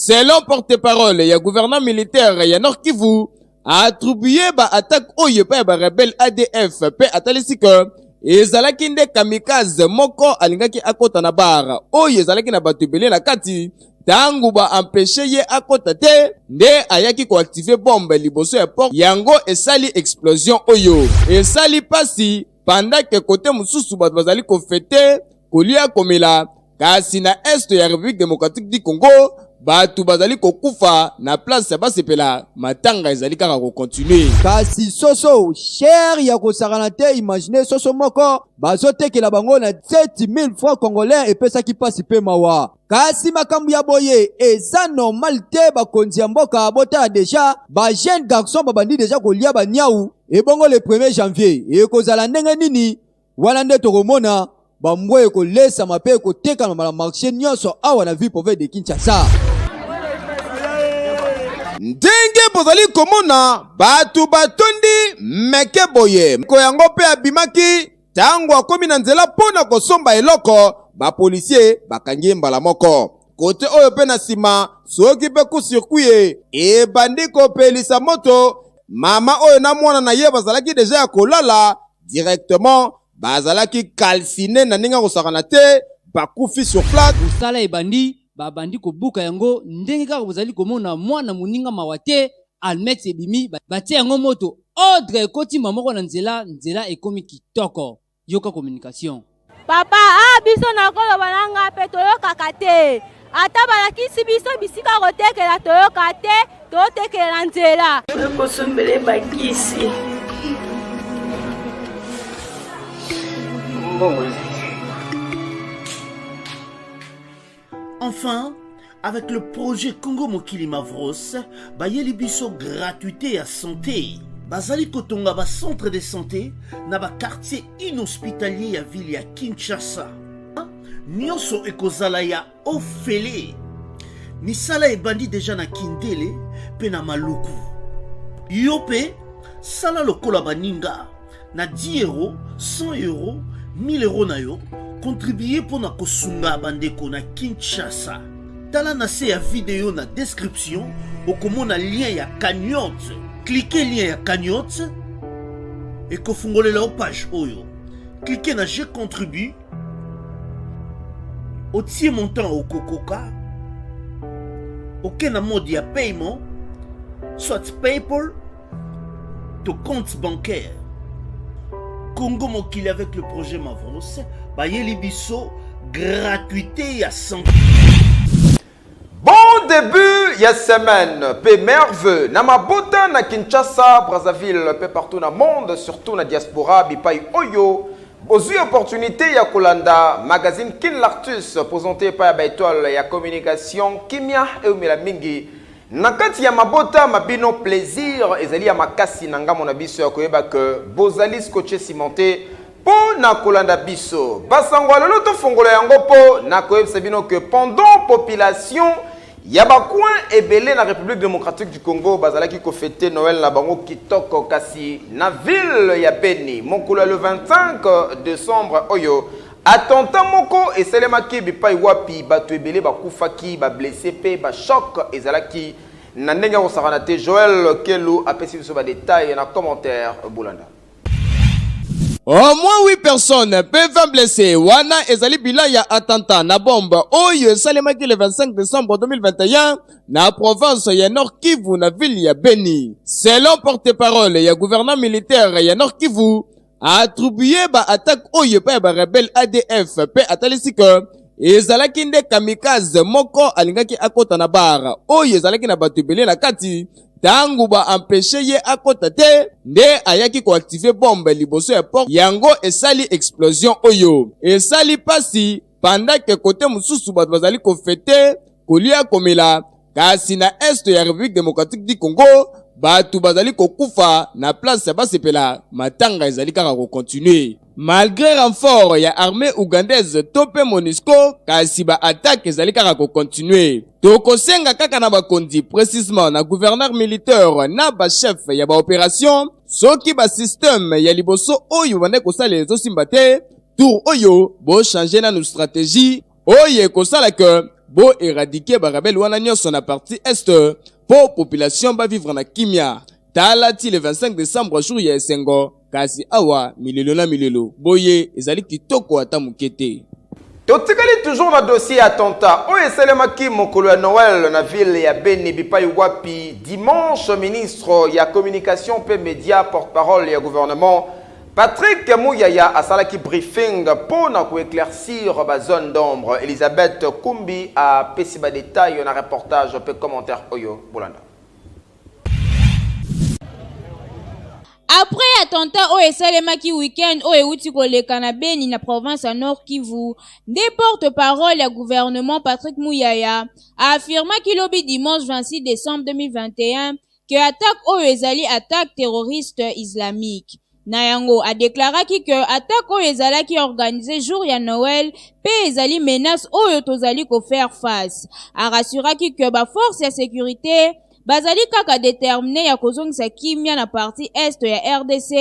Selon porte-parole ya gouverneur militaire ya Nord Kivu, attribue ba attaque oyo epai ya ba rebelle ADF mpe atalisi ke ezalaki nde kamikaze moko alingaki akota na bar oyo ezalaki na bato ebele na kati. Ntango ba empeshe ye akota te, nde ayaki koactive bombe liboso ya porte, yango esali explosion oyo esali pasi, pendant que kote mosusu bato bazali kofete, kolia, komela, kasi na est ya République démocratique du Congo bato bazali kokufa na place ya basepela, matanga ezali kaka kokontinue. Kasi soso cher ya kosakana te, imagine soso moko bazotekela bango na 7000 francs congolais, epesaki mpasi mpe mawa. Kasi makambo ya boye eza normal te. Bakonzi ya mboka, botala deja ba jeune garçon babandi deja kolia baniau. Ebongo le 1er janvier ekozala ndenge nini? Wana nde tokomona bambwa ekolesama mpe ekotekama na marché nyonso awa na ville province de Kinshasa. Ndenge bozali komona bato batondi meke boye, ko yango mpe abimaki ntango akomi na nzela mpo na kosomba eloko, bapolisier bakangi ye mbala moko. Kote oyo mpe na nsima, soki mpe court-circuit ebandi kopelisa moto, mama oyo na mwana na ye bazalaki deja ya kolala, directement bazalaki calcine na ndenge akosakana te, bakufi sur place. Mosala ebandi, babandi kobuka yango ndenge kaka bozali komona. Mwana moninga mawa te, almet ebimi, batie yango moto, ordre ekotima moko na nzela, nzela ekomi kitoko. Yoka communication. Papa, ah, biso nakoloba na nga mpe toyokaka te. Ata balakisi biso bisika kotekela, toyoka te, totekela na nzela. Kosombele bakisi mbongo. Enfin, avec le projet Congo Mokili Mavros, bayeli biso gratuité ya santé. Bazali kotonga ba centre de santé na ba quartier inhospitalier ya ville ya Kinshasa. Nyonso ekozala ya ofele. Misala ebandi deja na Kindele mpe na Maluku. Yo mpe sala lokola baninga na 10 euro, 100 euro, 1000 euro na yo, contribue mpo na kosunga bandeko na Kinshasa. Tala na se ya video na description, okomona lien ya cagnotte. Clique lien ya cagnotte, ekofungolela yo page oyo. Clique na je contribue, otie montant okokoka, oke na mode ya paiement, soit PayPal to compte bancaire. Congo Mokili avec le projet Mavros bayeli biso gratuité ya santé. Bon début ya semaine pe merve na mabota na Kinshasa, Brazzaville pe partout na monde, surtout na diaspora bipai oyo bozwi opportunité ya kolanda magazine Kin Lartus présenté par ba étoile ya communication kimia eumela mingi na kati ya mabota mabino. Plaisir ezali ya makasi na ngambo na biso ya koyeba ke bozali scotché, cimenté mpo na kolanda biso. Basango ya lelo, tofongola yango mpo na koyebisa bino ke pendant population ya bacoin ebele na République démocratique du Congo bazalaki kofete Noël na bango kitoko, kasi na ville ya Beni, mokolo ya le 25 décembre oyo, attentat moko esalemaki bipai wapi bato ebele bakufaki, bablesse mpe bachoc ezalaki na ndenge ya kosakana te. Joel Kelu apesi biso badetail na commentaire, bolanda. Au moins 8 personnes pe 20 blessés. Wana ezali bilan ya attentat na bombe oyo esalemaki le 25 décembre 2021 na province ya Nord Kivu, na ville ya Beni. Selon porte-parole ya gouverneur militaire ya Nord Kivu, attribue ba attaque oyo epai ya ba rebelle ADF mpe atalisi ke ezalaki nde kamikaze moko alingaki akota na bar oyo ezalaki na bato ebele na kati. Ntango ba empeshe ye akota te, nde ayaki koactive bombe liboso ya porte, yango esali explosion oyo esali pasi, pendant que kote mosusu bato bazali kofete, kolia, komela, kasi na est ya République démocratique du Congo bato bazali kokufa na place ya basepela, matanga ezali kaka kokontinue. Malgré renfort ya armée ougandaise to mpe MONUSCO, kasi baattaque ezali kaka kokontinue. Tokosenga kaka na bakonzi, précisement na gouverneur militaire na bachef ya baopération, soki basystème ya liboso oyo babandaki kosalela ezosimba te, tour oyo bochange nanu stratégie oyo ekosala ke. Bo eradiquer ba rebelles wana nyonso na partie est po population ba vivre na kimia. Tala ti le 25 decembre jour ya esengo, kasi awa milelo na milelo. Boye ezali kitoko ata moke te. Totikali toujours na dossier ya attentat oyo esalemaki mokolo ya Noël na ville ya Beni bipai wapi dimanche ministre ya communication mpe media porte-parole ya gouvernement Patrick Muyaya asalaki briefing mpo na koéclaircir ba zone d'ombre. Elisabeth Kumbi apesi ba détails na reportage mpe commentaire oyo bolanda. Après attentat oyo esalemaki week-end oyo ewuti koleka na Beni na province ya Nord Kivu, nde porte-parole ya gouvernement Patrick Muyaya a affirmaki lobi dimanche 26 decembre 2021 que attaque oyo ezali attaque terroriste islamique. Na yango, a declaraki que attaque oyo ezalaki organise jour ya Noël pe ezali menace oyo tozali ko faire face. A rassuraki que ba forces ya securite bazali kaka determine ya kozongisa kimia na partie est ya rdc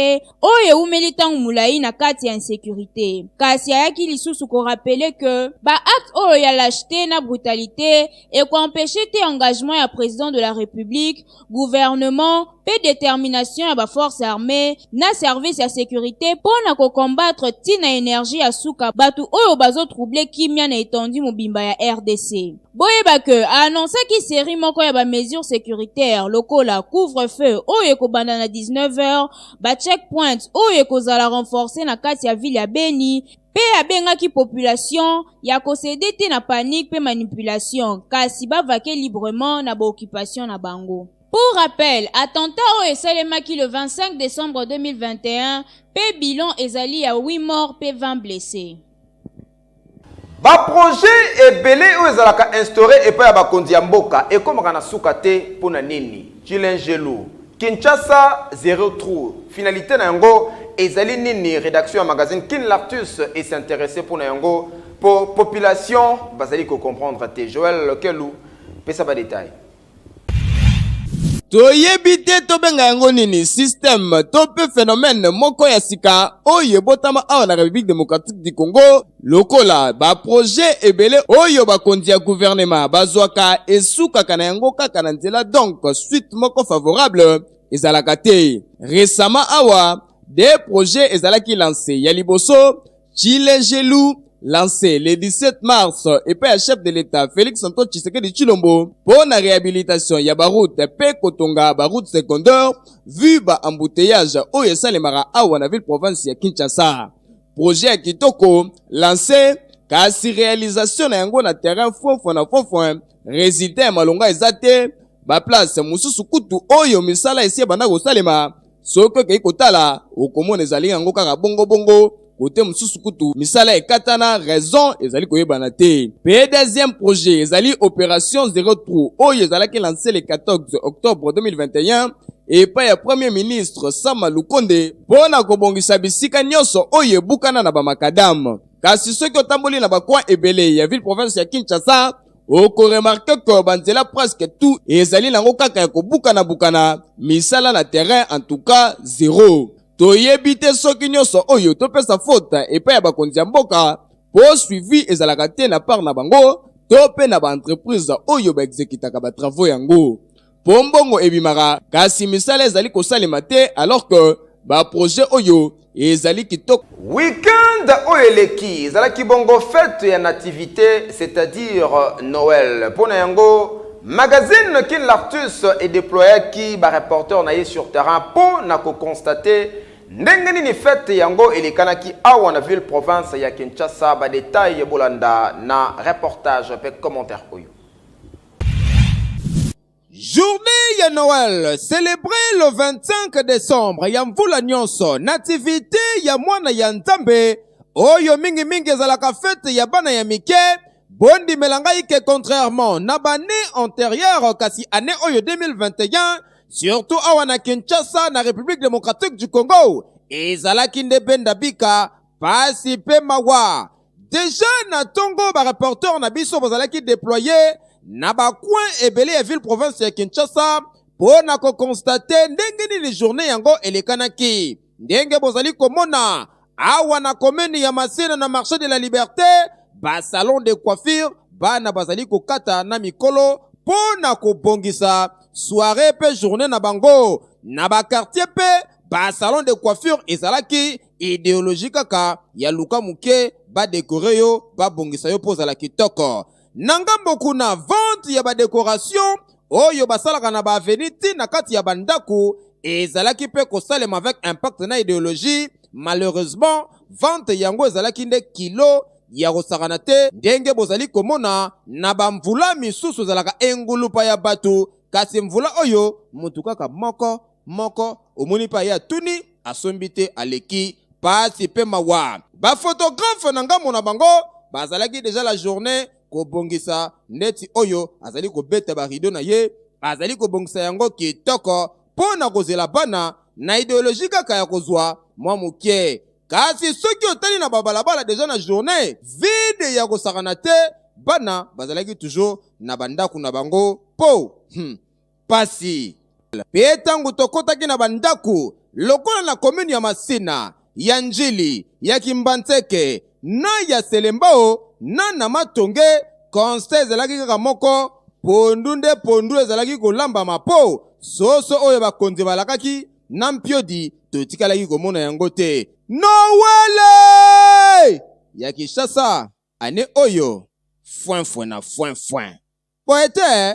oyo ewumeli ntango molayi na kati ya insecurite. Kasi ayaki lisusu ko rappeler que ba actes oyo ya lachete na brutalite eko empecher te engagement ya president de la Republique, gouvernement pe determination ya ba forces armees na service ya securite po na ko combattre ti na energie ya suka batu oyo bazo troubler kimia na etendue mobimba ya rdc. Boyeba que a annoncaki serie moko ya ba mesures securitaires lokola couvre-feu oyo ekobanda na 19 heures, ba checkpoints oyo ekozala renforcer na kati ya ville ya Beni, pe abengaki population ya ko ceder te na panique pe manipulation kasi ba vaquer librement na ba occupations na bango. Pour rappel, attentat oyo esalemaki le 25 decembre 2021 pe bilan ezali ya 8 morts pe 20 blesses. Ba projets ebele oyo ezalaka instaure epai ya bakonzi ya mboka ekomaka na suka te mpo na nini? Tshilejelu, Kinshasa zero trou, finalite na yango ezali nini? Redaction ya magazine Kin L'Artus e s'interesser mpo na yango mpo population bazali ko comprendre te. Joël Kelu, pesa ba details. Toyebi te tobenga yango nini, système to mpe phenomène moko ya sika oyo ebotama awa na Republique democratique du Congo, lokola ba projets ebele oyo bakonzi ya gouvernement bazwaka esukaka na yango kaka na nzela donc suite moko favorable ezalaka te. Recemment awa, deux projets ezalaki lance, ya liboso Tshilejelu, lancé le 17 mars epai ya chef de l'Etat Felix Antoine Tshisekedi Tshilombo mpo na rehabilitation ya ba route mpe kotonga ba route secondaire vu ba embouteillages oyo esalemaka awa na ville province ya Kinshasa. Projet ya kitoko lancé kasi realisation na yango na terrain fofo na fofo, resultat ya malonga eza te. Ba place mosusu kutu oyo misala esi ebanda kosalema, soki okei kotala okomona ezali yango kaka bongo bongo, kote mosusu kutu misala ekatana, raison ezali koyebana te. Pe deuxième projet ezali opération zero trou oyo ezalaki lancé le 14 octobre 2021 epai ya Premier ministre Sama Lukonde mpo na kobongisa bisika nyonso oyo ebukana na ba macadam. Kasi soki otamboli na ba coin ebele ya ville province ya Kinshasa, oko remarquer que ba nzela presque tout ezali nango kaka ya kobukana bukana, misala na terrain en tout cas zero. Toyebi te soki nyonso oyo topesa faute epai ya bakonzi ya mboka po suivi ezalaka te na part na bango to pe na ba entreprise oyo ba executaka ba travaux yango. Po mbongo ebimaka kasi misala ezali kosalema te alors que ba projets oyo ezali kitoko. Week-end oyo eleki ezalaki bongo fete ya nativite, c'est-à-dire Noël. Mpo na yango, magazine Kin L'Artus e deployaki ba reporters na ye sur terrain mpo na ko constater ndenge nini fete yango elekanaki awa na ville province ya Kinshasa. Ba details bolanda na reportage mpe commentaire oyo. Journée ya Noël célébrée le 25 décembre ya mvula nyonso, nativité ya mwana ya Nzambe oyo mingimingi ezalaka fete ya bana ya mike. Bondimela ngai ke contrairement na ba année antérieure, kasi année oyo 2021 surtout awa na Kinshasa na République démocratique du Congo ezalaki nde benda bika pasi pe mawa. Deja na tongo ba reporteurs na biso bazalaki deployer na ba coins ebele ya ville province ya Kinshasa mpo na ko constater ndenge nini journée yango elekanaki. Ndenge bozali komona awa na commune ya Masina na marché de la Liberté, ba salons de coiffure. Bana bazali kokata na mikolo mpo na kobongisa soiree mpe journee na bango. Na ba quartier mpe ba salon de coiffure ezalaki ideologie kaka ya luka moke ba decorer yo, babongisa yo mpo ozala kitoko. Na ngambo kuna, vente ya ba decoration oyo basalaka na ba avenue ti na kati ya ba ndaku ezalaki mpe kosalema avec impact na ideologie. Malheureusement, vente yango ezalaki nde kilo ya kosakana te ndenge bozali komona na ba mvula misusu ezalaka engulupa ya bato, kasi mvula oyo mutu kaka moko moko omoni mpe aye atuni asombi te aleki pasi mpe mawa. Ba photographe na ngambo na bango bazalaki deja la journee kobongisa ndeti oyo azali kobeta ba rideau na ye azali kobongisa yango kitoko mpo na kozela bana na ideologie kaka ya kozwa mwa moke. Kasi soki otali na babalabala deja na journee vide ya kosakana te, bana bazalaki toujours na bandako na bango mpo pasi. Mpe tango tokotaki na bandako lokola na commune ya Masina, ya Ndjili, ya Kimbanseke na ya Selembao na na Matonge, constat ezalaki kaka moko, pondu nde pondu ezalaki kolambama mpo soso oyo bakonzi balakaki na mpiodi totikalaki komona yango te. Noele ya Kinshasa annee oyo foin foin na foin foin. Boye te?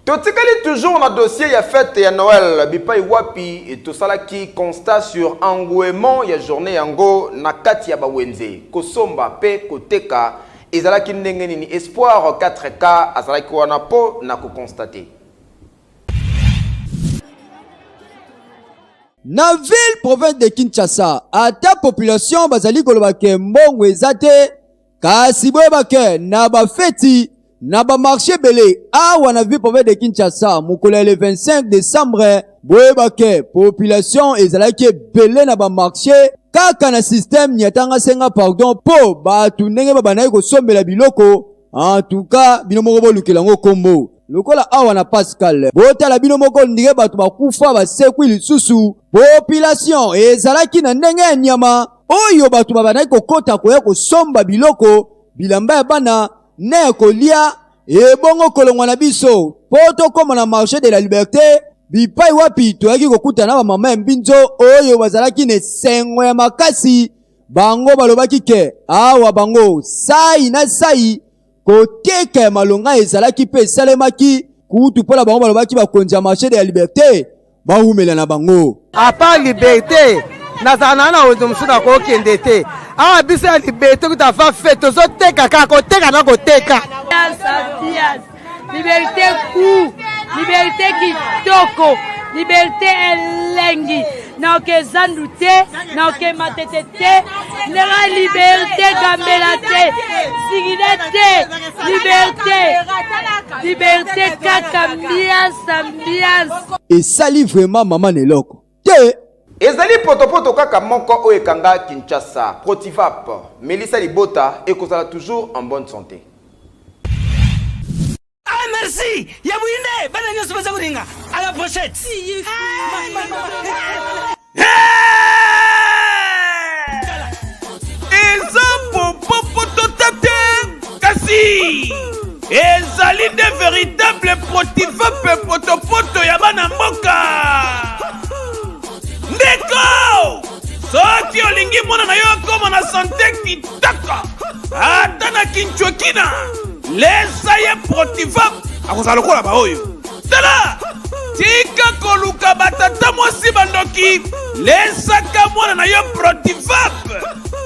Totikali toujours na dossier ya fête ya Noël bipai wapi tosalaki constat sur engouement ya journée yango na kati ya bawenze kosomba pe koteka ezalaki ndenge nini. Espoir 4K azalaki wana po na koconstater. Na ville province de Kinshasa, ata population bazali koloba ke mbongo eza te, kasi boyeba ke na ba feti na ba marché ebele awa na ville province de Kinshasa mokolo ya le 25 décembre, boyeba ke population ezalaki ebele na ba marché kaka na système nyatanga senga pardon po bato ndenge babandaki kosombela biloko. En tout cas bino moko bolukela yango kombo lokola awa na Pascal, botala bino moko ndenge bato bakufa basekwi lisusu. Population ezalaki na ndenge ya nyama oyo bato babandaki kokota koya kosomba biloko, bilamba ya bana na ya kolia. Ebongo kolongwa na biso po tokóma na marché de la liberté, bipai wapi toyaki kokutana na bamama ya mbinzo oyo bazalaki na esengo ya makasi. Bango balobaki ke awa bango sai na sai koteka ya malonga ezalaki mpe esalemaki kutu mpo na bango. Balobaki bakonzi ya marché de la liberté bawumela na bango. À part liberté nazala na na wenze mosusu nakokende te. Awa biso ya liberté kuta fa fe tozoteka kaka koteka na koteka. Liberté ku liberté kitoko, liberté elengi, naoke zandu te, naoke matete te, ndenge liberté gambela te, singida te, liberté, liberté kaka ambiance, ambiance. Esali vraiment mama na eloko te. Ezali potopoto kaka moko oyo ekanga Kinshasa, Protivap, Melissa Libota ekozala toujours en bonne santé. Ah merci ya buyinde bana nyonso baza kolinga à la prochaine. Eza popopoto te kasi ezali nde véritable protivape potopoto ya bana mboka. Ndeko, soki olingi mwana na yo akoma na sante kitoko ata na kinchwekina, lesa ye protivap, akozala lokola baoyo. Tala, tika koluka batata mwasi bandoki, lesaka mwana na yo protivap.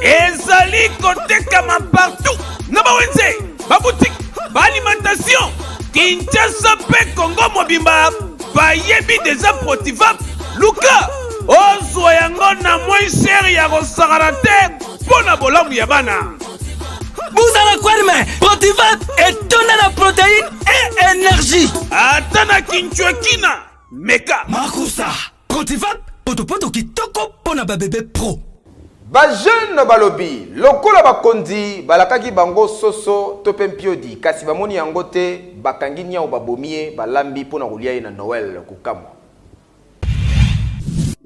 Ezali kotekama partout na bawenze, babutike, baalimentation Kinshasa mpe Congo mobimba bayebi deja protivap. Luka ozwa yango na moins cher ya kosakana te mpo na bolamu ya bana. Bozala kwerme, Protivap etonda na protéine et énergie. Ata na kinchwekina meka. Makusa, Protivap potopoto kitoko mpo na babebe pro. Ba jeune balobi lokola bakonzi balakaki bango soso to pe mpiodi kasi bamoni yango te, bakangi niau babomi ye balambi mpo na kolia ye na Noël. Kokamwa.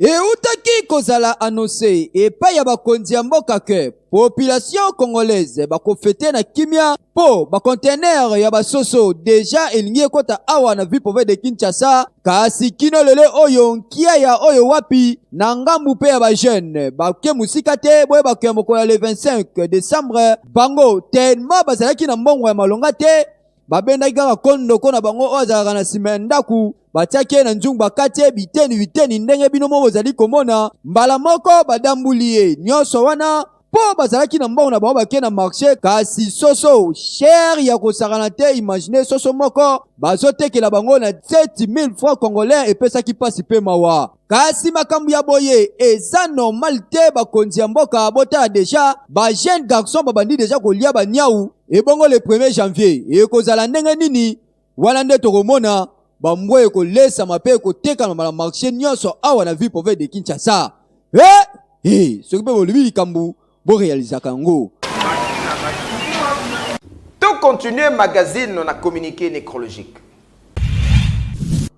Eutaki kozala annonce epai ya bakonzi ya mboka que population congolaise bakofete na kimia mpo ba conteneurs ya basoso deja elingi ekota awa na ville province de Kinshasa, kasi kino lelo oyo nkia ya oyo wapi na ngambu mpe ya ba jeunes bake mosika te. Boyeba ke mokolo ya le 25 décembre bango tellement bazalaki na mbongo ya malonga te, babendaki kaka kondoko na bango oyo azalaka na nsima ya ndako, batiaki ye na nzungu, bakati ye biteni biteni ndenge bino moko bozali komona, mbala moko badambuli ye nyonso wana mpo bazalaki na mbongo na bango bake na marché. Kasi soso cher ya kosakana te, imagine soso moko bazotekela bango na 7000 francs congolais, epesaki mpasi mpe mawa. Kasi makambo ya boye eza normal te. Bakonzi ya mboka botala deja ba jeune garçon babandi deja kolia baniau, ebongo le 1er janvier ekozala ndenge nini? Wana nde tokomona bambwa ekolesama mpe ekotekama na marché nyonso awa na ville province de Kinshasa. Eh, eh, soki mpe bolobi likambo borealizaka yango. To continuer magazine na communiqué nécrologique.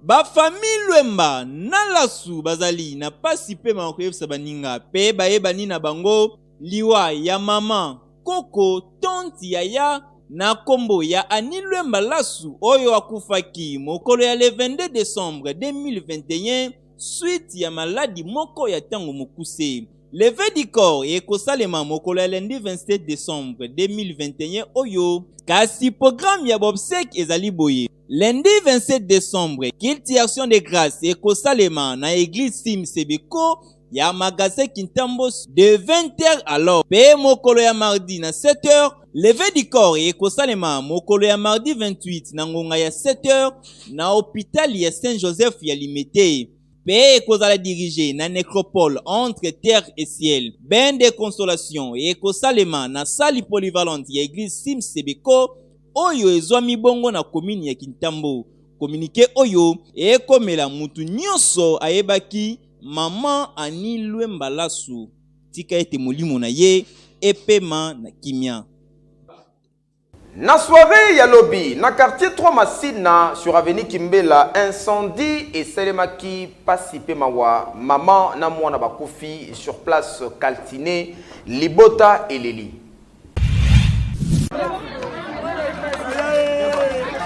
Ba famille Lwemba na Lasu bazali na pasi pe mawa koyebisa baninga pe bayebani na bango liwa ya maman, koko, tante, yaya na kombo ya Annie Lwemba Lasu oyo akufaki mokolo ya le 22 decembre 2021 suite ya maladi moko ya tango mokuse. Levee du corps ekosalema mokolo ya lundi 27 decembre 2021 oyo, kasi programme ya bobsèques ezali boye. Lundi 27 decembre, culte ya action de grace ekosalema na eglise Sim Sebeko ya magasin Kintambo de 20h à l'aube. Pe mokolo ya mardi na 7h, levee du corps ekosalema mokolo ya mardi 28 na ngonga ya 7h na hopital ya Saint Joseph ya Limete. Pe ekozala dirige na necropole entre terre et ciel. Bain de consolation ekosalema na salle polyvalente ya eglise Sim Sebeko oyo ezwami bongo na commune ya Kintambo. Communiqué oyo ekomela mutu nionso ayebaki maman Annie Lwemba Lasu. Tika ete molimo na ye epema na kimia. Na soirée ya lobi na quartier 3 Masina sur avenue Kimbela, incendie esalemaki, pasi pe mawa, maman na mwana bakufi sur place calciné, libota eleli.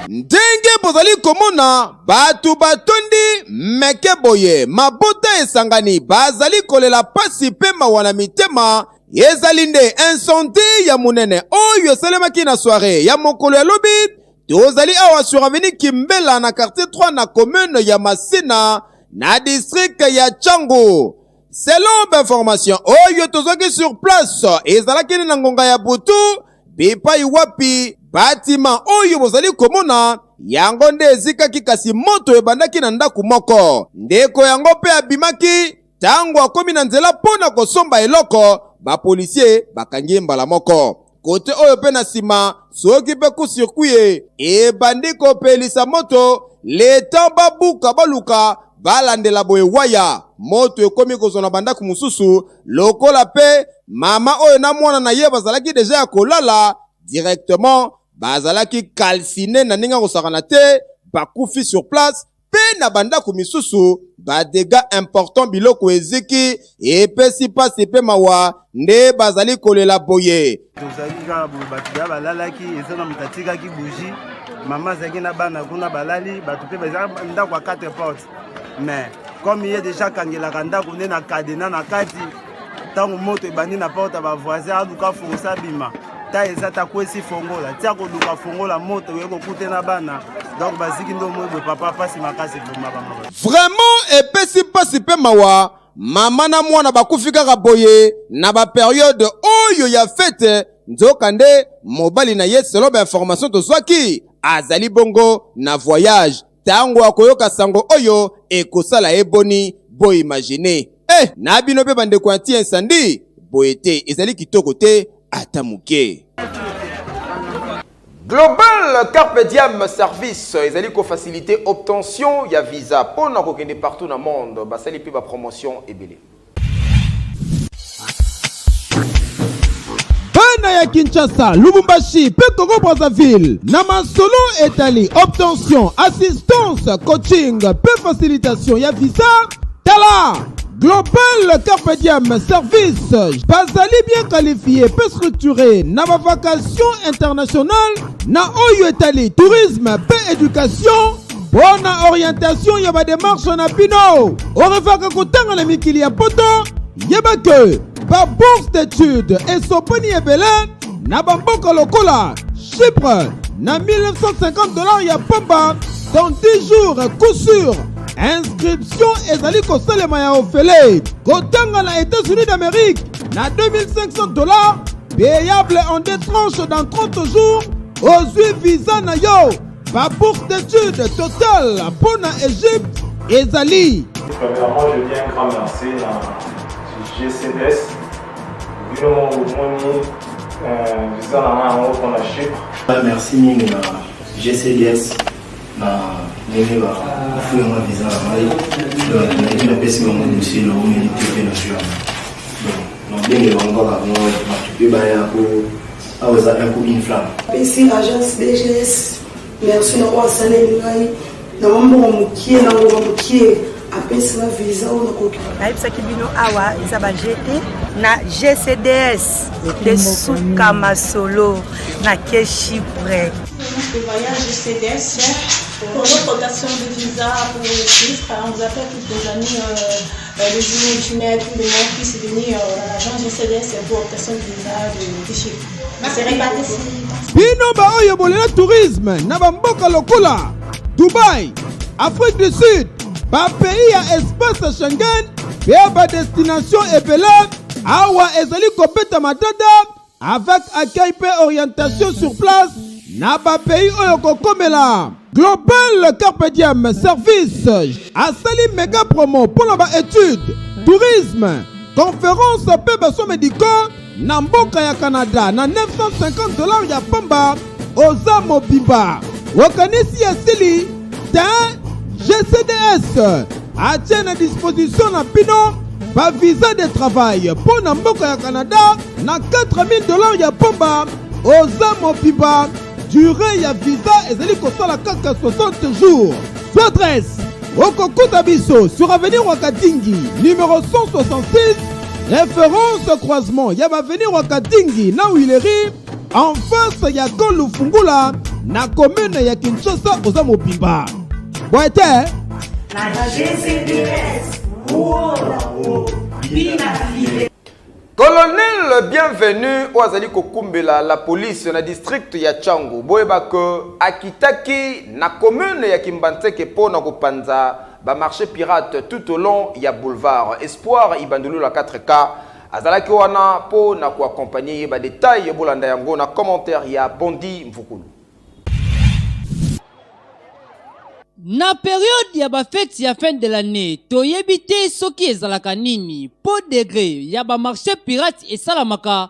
Ndenge bozali komona bato batondi meke boye, mabota esangani, bazali kolela pasi pe mawa na mitema. Ezali nde incendie ya monene oyo esalemaki na soiree ya mokolo ya lobi. Tozali awa sur avenue Kimbela na quartier 3 na commune ya Masina na district ya Tshangu. Selon bainformation oyo tozwaki sur place, ezalaki nde na ngonga ya butu bipai wapi batima oyo bozali komona yango nde ezikaki, kasi moto ebandaki na ndako moko. Ndeko yango mpe abimaki Tango akomi na nzela mpo na kosomba eloko, ba policiers bakangi ye mbala moko. Kote oyo mpe na sima, soki mpe coup sur coup ye ebandi kopelisa moto, le temps babuka baluka balandela boye waya, moto ekomi kozwa na bandako mosusu, lokola mpe mama oyo na mwana na ye bazalaki deja ya kolala, directement bazalaki calciner na ndenge ya kosakana te, bakufi sur place. Mpe na bandako misusu ba degats important, biloko eziki, epesi pasi mpe mawa nde bazali kolela boye. Tozalaki kaka boye, bato deya balalaki, eza na moto atikaki bougie, mama azalaki na bana kuna balali, bato mpe baza ndako ya 4 porte, mais comme ye deja akangelaka ndako nde na cadena na kati, ntango moto ebandi na porte ya bavoisin, aluka force abima, ta eza takwesi fongola tia koluka fongola, moto oye kokute na bana, donc baziki nde omoi boye papa, pasi makasi vraiment bango. Vraiment epesi pasi pe mawa, mama na mwana bakufi kaka boye na ba periode oyo ya fete, nzoka nde mobali na ye selon ba information tozwaki azali bongo na voyage. Tango akoyoka sango oyo ekosala ye boni? Bo imaginer eh! Na bino pe bandeko anti incendie boye te, ezali kitoko te ata moke. Global Carpe Diem Service ezali ko faciliter obtention ya visa mpo na kokende partout na monde, basali mpe ba promotion ebele. Bana ya Kinshasa, Lubumbashi mpe Congo Brazzaville na masolo etali obtention, assistance, coaching mpe facilitation ya visa, tala. Global Carpe Diem Service bazali bien qualifié mpe structuré na ba vacation internationale na oyo etali tourisme mpe éducation mpo na orientation ya bademarche na bino. Orefaka kotanga na mikili ya poto, yeba ke ba bourse d'études esopani ebele na bamboka lokola Chypre na 1950 dollars ya pamba dans 10 jours, coup sûr. Inscription ezali kosalema ya ofele. Kotanga na États-Unis d'Amérique na 2500 dollars, payable en deux tranches dans 30 jours, ozwi visa na yo. Babourse d'études totale mpo na Égypte ezali. Premièrement, je dis un grand merci à GCDS. Bino moni visa na ngai yango mpona Chypre. Merci mingi na GCDS na ndenge bafuyenga visa na ngai. Donc nayebi napesi bango dossier, naomeli te mpe nazwi yango. Donc nabenge bango kaka ngo bato mpe baya po awa eza un coup, une flamme. Pesi agence DGS merci na oyo asaleli ngai na mambongo mokie na ngonga mokie, apesi nga visa oyo nakoki. Nayebisaki bino awa eza ba gt na GCDS de suka masolo na ke Chypre. De voyage GCDS pour l'obtention de visa pour le Chypre. On vous appelle tous nos amis, les jumeaux, jumelles, tout le monde puisse venir à l'agence GCDS pour obtention de visa de Chypre. C'est réparti. Bino baoyo bolela tourisme na bamboka lokola Dubai, Afrique du Sud, bapays ya espace Schengen mpe badestination ebele, awa ezali kobeta matata avec accueil mpe orientation sur place na bapays oyo kokomela. Global Carpe Diem Service asali mega promo mpo na baétude, tourisme, conférence mpe basoins médicaux na mboka ya Canada na 950 dollars ya pamba, oza mobimba. Okanisi esili te? GCDS atie na disposition na bino bavisa de travail mpo na mboka ya Canada na 4000 dollars ya pamba, oza mobimba. Durée ya visa ezali kosala kaka 60 jours. So adresse, okokuta biso sur avenue Rwakadingi numéro 166, référence croisement ya baavenue Rwakadingi na Huilerie, en face ya Kolufungula na commune ya Kinshasa. Oza mobimba boye te. Na GCDS, bina file. Colonel Bienvenu oyo azali kokumbela la police na district ya Tshangu, boyeba ke akitaki na commune ya Kimbanseke mpo na kopanza bamarché pirate tout au long ya boulevard Espoir Ibandulula 4K. Azalaki wana mpo na koaccompagner ye. Badetail, bolanda yango na commentaire ya Bondi Mvukulu. Na période ya bafeti ya fin de l'année, toyebi te soki ezalaka nini mpo degré ya bamarché pirate esalamaka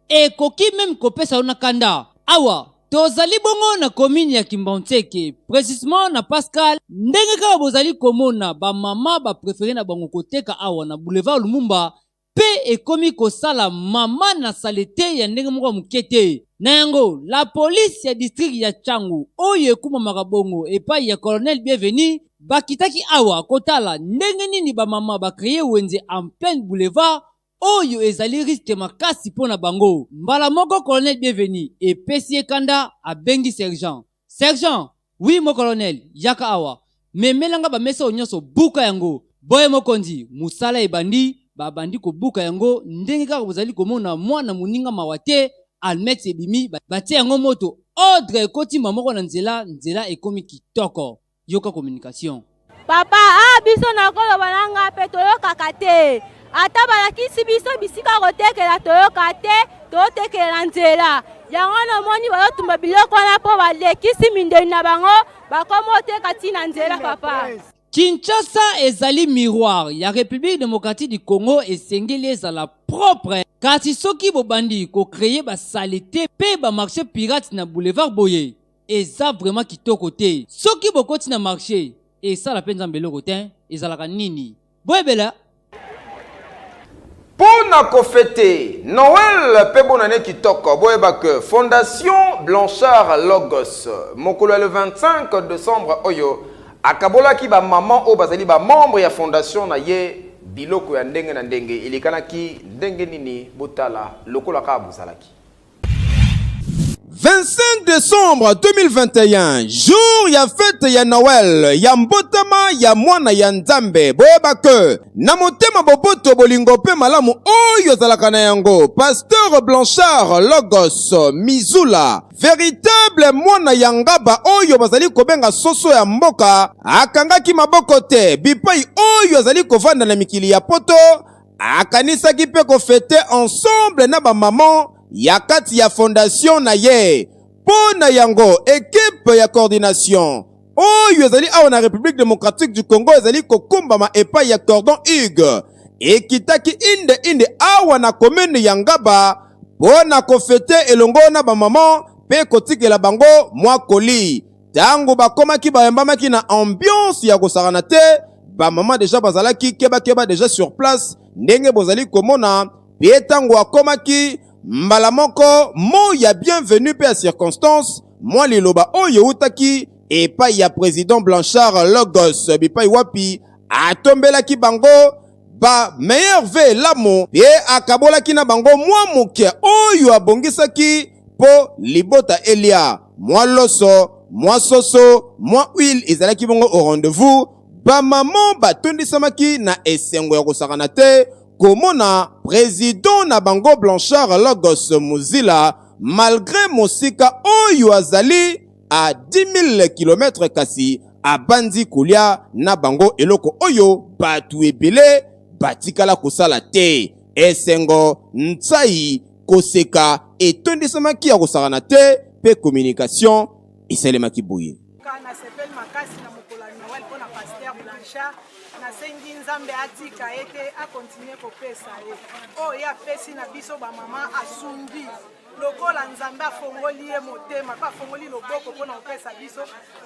ekoki même kopesa yo na kanda. Awa tozali bongo na commune ya Kimbanseke, précisement na Pascal. Ndenge kaka bozali komona, bamama bapréféré na bango koteka awa na boulevard Lumumba mpe ekomi kosala mama na saleté ya ndenge moko ya moke te. Na yango, la police ya district ya Tshangu oyo ekumamaka bongo epai ya colonel Bienvenu bakitaki awa kotala ndenge nini bamama bacréer wenze en pleine boulevard oyo ezali risque makasi mpo na bango. Mbala moko colonel Bienvenu epesi ye kanda, abengi sergent. "Sergent." "Oui, mon colonel." "Yaka awa, memelanga bamesa oyo nyonso, buka yango." Boye mokonzi, mosala ebandi, babandi kobuka yango ndenge kaka bozali komona. Mwana moninga mawa te, almet ebimi, batie yango moto, ordre ekotimba moko na nzela, nzela ekomi kitoko. Yoka communication. Papa, a biso nakoloba na nga mpe toyokaka te. Ata balakisi biso bisika kotekela, toyoka te, totekela na nzela yango. Namoni bazotumba biloko wana mpo balekisi mindeli na bango, bakoma oteka ntina nzela, papa. Kinshasa ezali miroir ya République démocratique du Congo, esengeli ezala propre. Kasi soki bobandi kocréer basaleté mpe bamarché pirate na boulevard boye, eza vraiment kitoko te. Soki bokoti na marché, esala mpe Nzambe eloko te. Ezalaka nini? Boyebela. Mpo na kofêter Noël mpe bonane kitoko, boyeba ke Fondation Blanchard Logos, mokolo ya le 25 décembre oyo, akabolaki bamama oyo bazali bamembre ya fondation na ye. biloko ya ndenge na ndenge. Elekanaki ndenge nini? Botala lokola kaka bozalaki. 25 décembre 2021, jour ya fete ya Noël, ya mbotama ya mwana ya Nzambe. Boyeba ke na motema boboto, bolingo mpe malamu oyo ozalaka na yango, Pasteur Blanchard Logos Mizula, véritable mwana ya Ngaba oyo bazali kobenga soso ya mboka, akangaki maboko te bipai oyo azali kovanda na mikili ya poto. Akanisaki mpe kofete ensemble na bamama ya kati ya fondation na ye. Mpo na yango, ekipe ya coordination oyo ezali awa na République démocratique du Congo ezali kokumbama epai ya Cordon Hugues ekitaki inde inde awa na commune ya Ngaba mpo na kofete elongo na bamama mpe kotikela bango mwa koli. Ntango bakomaki, bayambamaki na ambiance ya kosakana te. Bamama deja bazalaki kebakeba deja sur place ndenge bozali komona. Mpe ntango akomaki, mbala moko mot ya bienvenue mpe ya circonstance, mwa liloba oyo eutaki epai ya président Blanchard Logos, bipai wapi atombelaki bango ba meilleur ve elamu mpe akabolaki na bango mwa moke oyo abongisaki mpo libota elia. Mwa loso, mwa soso, mwa huile ezalaki bongo au rendez-vous. Bamama batondisamaki na esengo ya kosakana te komona président na bango Blanchard Logos Muzila, malgré mosika oyo azali a 10 000 km, kasi abandi kolia na bango eloko oyo bato ebele batikala kosala te. Esengo, ntsai, koseka etondisamaki ya kosakana te mpe communication esalemaki boye. Nasepeli makasi na mokolo ya Noël mpo na Pasteur Blanchard. Nasengi Nzambe atika ye te, akontinue kopesa ye oyo ye apesi na biso bamama. Asungi lokola Nzambe afongoli ye motema mpe afongoli loboko mpo na kopesa biso,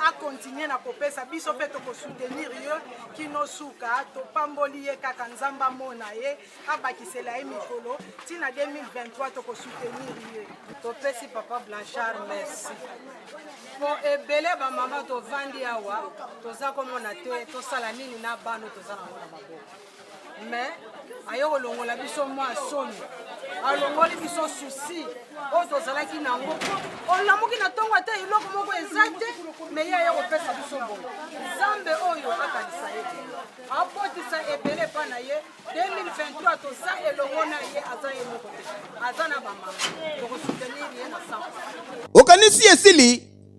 akontinue na kopesa biso mpe tokosoutenir ye kino suka. Topamboli ye kaka, Nzambe amona ye, abakisela ye mikolo ntina 2023, tokosoutenir ye. Topesi papa Blanchard merci po ebele bamama tovandi awa toza komona te tosala nini na bano toza nango na maboko, mais aye kolongola biso mwa soni, alongoli biso susi oyo tozalaki nango. Olamuki na ntongo ata eloko moko eza te, mais ye aye kopesa biso bongo. Nzambe oyo akanisa ye te, abotisa ebele epa na ye. 2023 toza elongo na ye, aza ye moko te, aza na bamama, tokosoutenir ye na 100. Okanisi esili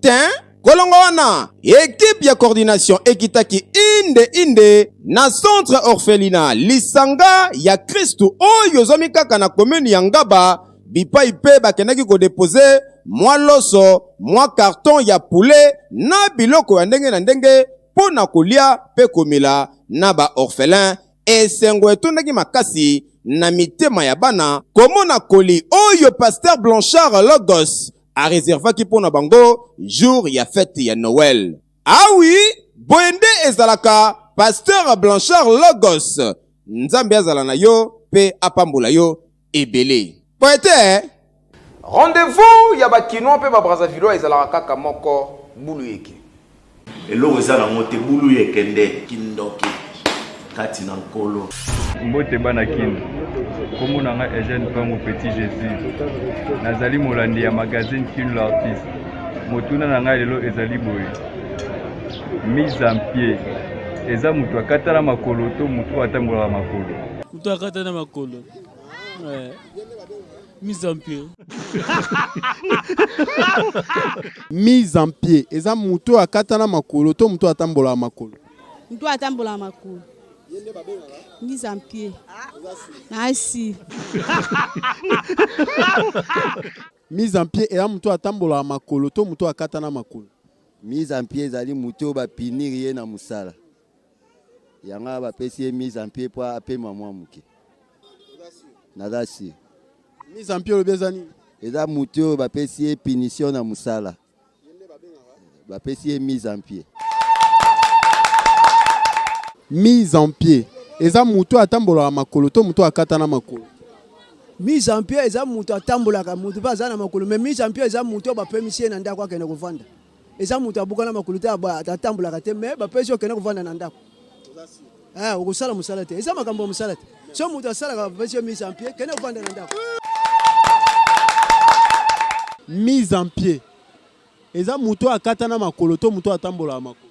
te? Kolongo wana, ekipe ya coordination ekitaki inde inde na centre orphelinat Lisanga ya Kristu oyo ezwami kaka na commune ya Ngaba, bipai mpe bakendaki kodepose mwa loso, mwa carton ya poulet na biloko ya ndenge na ndenge mpo na kolia mpe komela na ba orphelin. Esengo etondaki makasi na mitema ya bana komona koli oyo Pasteur Blanchard Logos areservaki mpo na bango jour ya fete ya Noël. Ah oui, boye nde ezalaka. Pasteur Blanchard Logos, Nzambe azala na yo mpe apambola yo ebele. Po ete Rendez-vous ya bakinois mpe babrazzavillois ezalaka kaka moko, bulu yeke. Eloko eza nango te, bulu yeke nde kindoki kati na Nkolo. Mbote bana Kin, kombo na ngai Eugène Pangu Petit Jesus, nazali molandi ya magazine Kin l'artiste. Motuna na ngai lelo ezali boye: mise en pied eza moto akatana makolo to moto oyo atambolaka makolo? Moto akatana makolo. Ouais. Mise en pied. Mise en pied eza moto oyo akatana makolo to moto oyo atambolaka makolo? Moto oyo atambolaka makolo. Mise en pied. Nasi. Mise en pied eza moto oyo atambolaka makolo to moto oyo akatana makolo? Mise en pied ezali moto oyo bapinir ye na mosala, yango wana bapesi ye mise en pied mpo apema mwa moke. Naza sur. Mise en pied olobi eza nini? Eza moto oyo bapesi ye punition na mosala, bapesi ye mise en pied. Mise en pied eza moto oyo atambolaka makolo to moto oyo akatana makolo? Mise en pied eza moto atambolaka, moto mpe aza na makolo, mais mise en pied eza moto oyo bapemisi ye na ndako akende kovanda. Eza moto abukana makolo te, atambolaka te, mais bapesi yo okende kovanda na ndako. Eh, okosala mosala te. Eza makambo ya mosala te. So moto asalaka bapesi ye mise en pied, kende kovanda na ndako. Mise en pied eza moto oyo akatana makolo to moto oyo atambolaka makolo?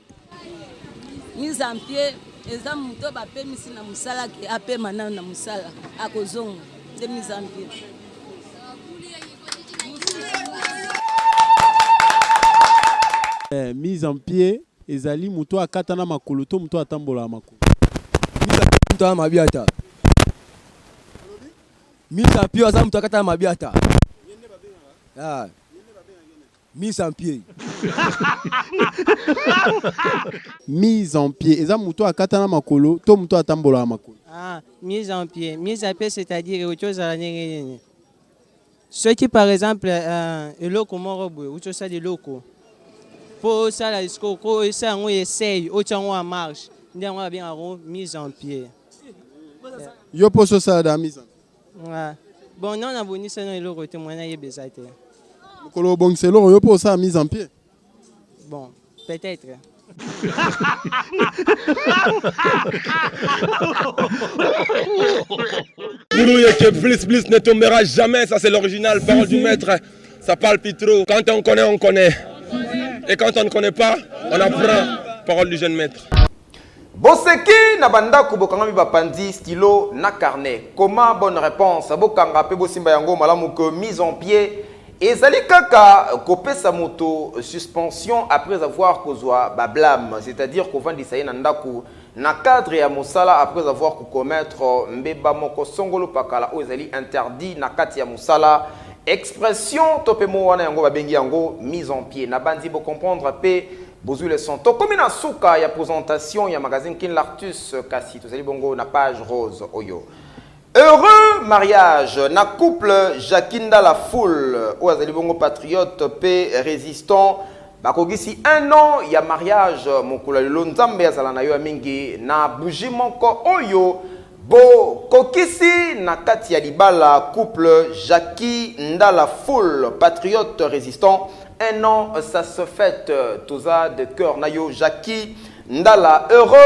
Mise en pied eza moto oyo bapemisi na mosala ke apema nano na mosala akozonga nde mise en pied. Eh, mise en pied ezali moto oyo akatana makolo to moto oyo atambolaka makolo? Moto aya mabiata. Mise en pied aza moto akatana mabiata. Ah. Mise en pied. Mise en pied eza moto oyo akatana makolo to moto oyo atambolaka makolo? Ah, mise en pied. Mise en pied c'est-à-dire ekoki ozala ndenge nini? Soki par exemple euh, eloko moko boye outi osala eloko mpo osala sikoyo ko osala yango essai otya yango en marche nde yango babengaka yango mise en pied. Yo mpo osala da mise en pied? Ouais. Bon, non, nabongisa no eloko te, mwana yeba eza te. Mokolo obongisa eloko yo mpo osala mise en pied? Bon, peut-être. Boulouye plus plus ne tombera jamais, ça c'est l'original, parole du maître. Ça parle plus trop. Quand on connaît, on connaît. Et quand on ne connaît pas, on apprend. Parole du jeune maître. Boseki na bandako bokangami bapanzi stylo na carnet. Comment bonne réponse bokanga pe bosimba yango malamu que mise en pied ezali kaka kopesa moto suspension après avoir kozwa ba blâme, c'est-à-dire kovandisa ye na ndako na cadre ya mosala après avoir kocommettre mbeba moko songolo pakala oyo ezali interdit na kati ya mosala. Expression to pe mot wana yango babengi yango mise en pied. Na bandi bo comprendre pe bozwi leçon. Tokomi na suka ya présentation ya magazine Kin Lartus, kasi tozali bongo na page rose oyo. Heureux mariage na couple Jackie Ndala Foule oyo azali bongo patriote pe résistant bakokisi un an ya mariage mokolo ya lelo. Nzambe azala na yo ya mingi na bougie moko oyo bokokisi na kati ya libala. Couple Jackie Ndala Foule, patriote résistant, un an ça se fête, toza de cœur na yo Jackie Ndala. Heureux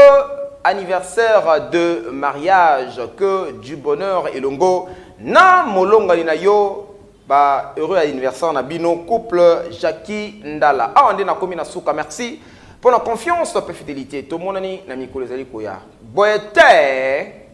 anniversaire de mariage, que du bonheur elongo na molongani na yo. Ba heureux anniversaire na bino couple Jackie Ndala. Awa nde nakomi na suka, merci pour la confiance pe fidélité. Tomonani na mikolo ezali koya. Boye te.